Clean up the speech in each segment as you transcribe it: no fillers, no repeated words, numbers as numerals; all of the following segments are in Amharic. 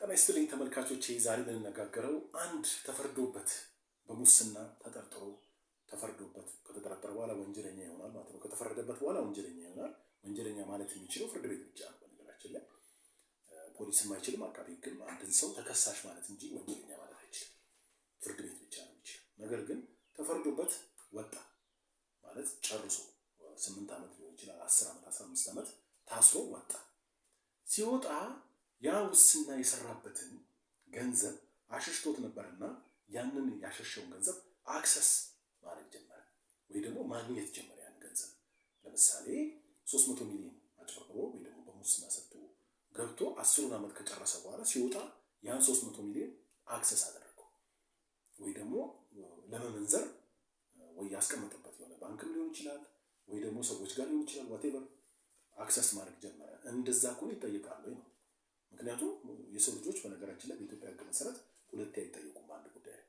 ጤና ይስጥልኝ ተመልካቾቼ፣ ዛሬ የምንነጋገረው አንድ ተፈርዶበት፣ በሙስና ተጠርጥሮ ተፈርዶበት፣ ከተጠረጠረ በኋላ ወንጀለኛ ይሆናል ማለት ነው። ከተፈረደበት በኋላ ወንጀለኛ ይሆናል። ወንጀለኛ ማለት የሚችለው ፍርድ ቤት ብቻ ነው። በነገራችን ላይ ፖሊስም አይችልም፣ አቃቤ ሕግም አንድን ሰው ተከሳሽ ማለት እንጂ ወንጀለኛ ማለት አይችልም። ፍርድ ቤት ብቻ ነው የሚችለው። ነገር ግን ተፈርዶበት ወጣ ማለት ጨርሶ 8 ዓመት ሊሆን ይችላል፣ 10 ዓመት፣ 15 ዓመት ታስሮ ወጣ። ሲወጣ ያ ሙስና የሰራበትን ገንዘብ አሸሽቶት ነበርና ያንን ያሸሸውን ገንዘብ access ማድረግ ጀመረ፣ ወይ ደግሞ ማግኘት ጀመረ ያን ገንዘብ። ለምሳሌ 300 ሚሊዮን አጭበርብሮ ወይ ደግሞ በሙስና ሰርቶ ገብቶ 10ሩን ዓመት ከጨረሰ በኋላ ሲወጣ ያን 300 ሚሊዮን access አደረገው፣ ወይ ደግሞ ለመመንዘር ወይ ያስቀመጠበት የሆነ ባንክም ሊሆን ይችላል፣ ወይ ደግሞ ሰዎች ጋር ሊሆን ይችላል። Whatever፣ access ማድረግ ጀመረ። እንደዛ ከሆነ ይጠየቃል ወይ ነው። ምክንያቱም የሰው ልጆች በነገራችን ላይ በኢትዮጵያ ሕግ መሰረት ሁለቴ አይጠየቁም። በአንድ ጉዳይ ላይ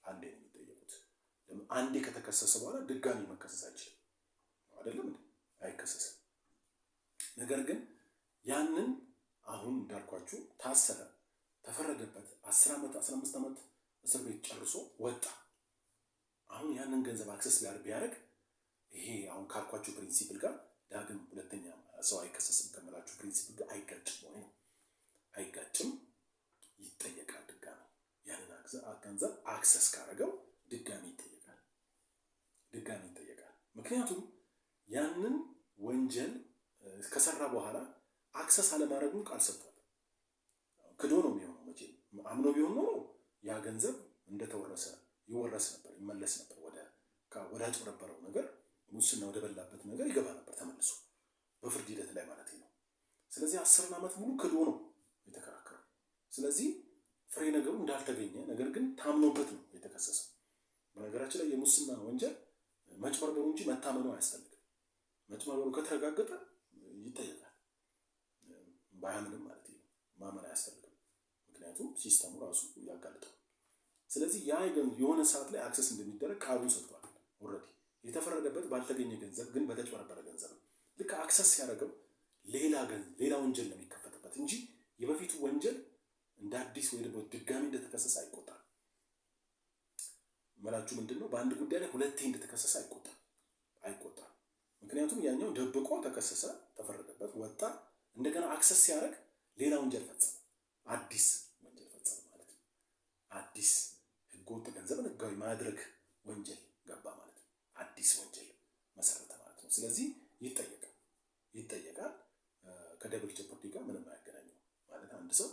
አንዴ ነው የሚጠየቁት። አንዴ ከተከሰሰ በኋላ ድጋሚ መከሰስ አይችልም። አይደለም እንዴ? አይከሰስም። ነገር ግን ያንን አሁን እንዳልኳችሁ ታሰረ፣ ተፈረደበት፣ 10 ዓመት 15 ዓመት እስር ቤት ጨርሶ ወጣ። አሁን ያንን ገንዘብ access ቢያደርግ ይሄ አሁን ካልኳችሁ principle ጋር፣ ዳግም ሁለተኛ ሰው አይከሰስም ከምላችሁ principle ጋር አይጋጭም ወይ ነው? አይጋጭም፣ ይጠየቃል። ድጋሚ ያንን ገንዘብ access ካደረገው ድጋሚ ይጠየቃል። ድጋሚ ይጠየቃል። ምክንያቱም ያንን ወንጀል ከሰራ በኋላ access አለማድረጉን ቃል ሰጥቷል። ክዶ ነው የሚሆነው። መቼም አምኖ ቢሆን ኖሮ ያ ገንዘብ እንደተወረሰ ይወረስ ነበር፣ ይመለስ ነበር። ወደ አጭበረበረው ነገር፣ ሙስና ወደ በላበት ነገር ይገባ ነበር ተመልሶ፣ በፍርድ ሂደት ላይ ማለት ነው። ስለዚህ 10ን ዓመት ሙሉ ክዶ ነው የተከራከረው። ስለዚህ ፍሬ ነገሩ እንዳልተገኘ ነገር ግን ታምኖበት ነው የተከሰሰው። በነገራችን ላይ የሙስና ወንጀል መጭበርበሩ እንጂ መታመኑ አያስፈልግም። መጭበርበሩ ከተረጋገጠ ይጠየቃል። ባያምንም ማለት ነው። ማመን አያስፈልግም። ምክንያቱም system ኡ ራሱ ያጋልጠዋል። ስለዚህ ያ የሆነ ሰዓት ላይ access እንደሚደረግ ቃሉን ሰጥቷል። Already የተፈረደበት ባልተገኘ ገንዘብ ግን በተጭበረበረ ገንዘብ ነው። ልክ access ሲያደርገው ሌላ ወንጀል ነው የሚከፈትበት እንጂ የበፊቱ ወንጀል እንደ አዲስ ወይ ደግሞ ድጋሚ እንደተከሰሰ አይቆጠርም። መላችሁ ምንድን ነው? በአንድ ጉዳይ ላይ ሁለቴ እንደተከሰሰ አይቆጠርም። ምክንያቱም ያኛው ደብቆ ተከሰሰ፣ ተፈረደበት፣ ወጣ። እንደገና access ሲያደርግ ሌላ ወንጀል ፈጸመ፣ አዲስ ወንጀል ፈጸመ ማለት ነው። አዲስ ህገወጥ ገንዘብን ህጋዊ ማድረግ ወንጀል ገባ ማለት ነው። አዲስ ወንጀል መሰረተ ማለት ነው። ስለዚህ ይጠየቃል። ከ double jeopardy ጋር ምንም አያገናኘው ማለት አንድ ሰው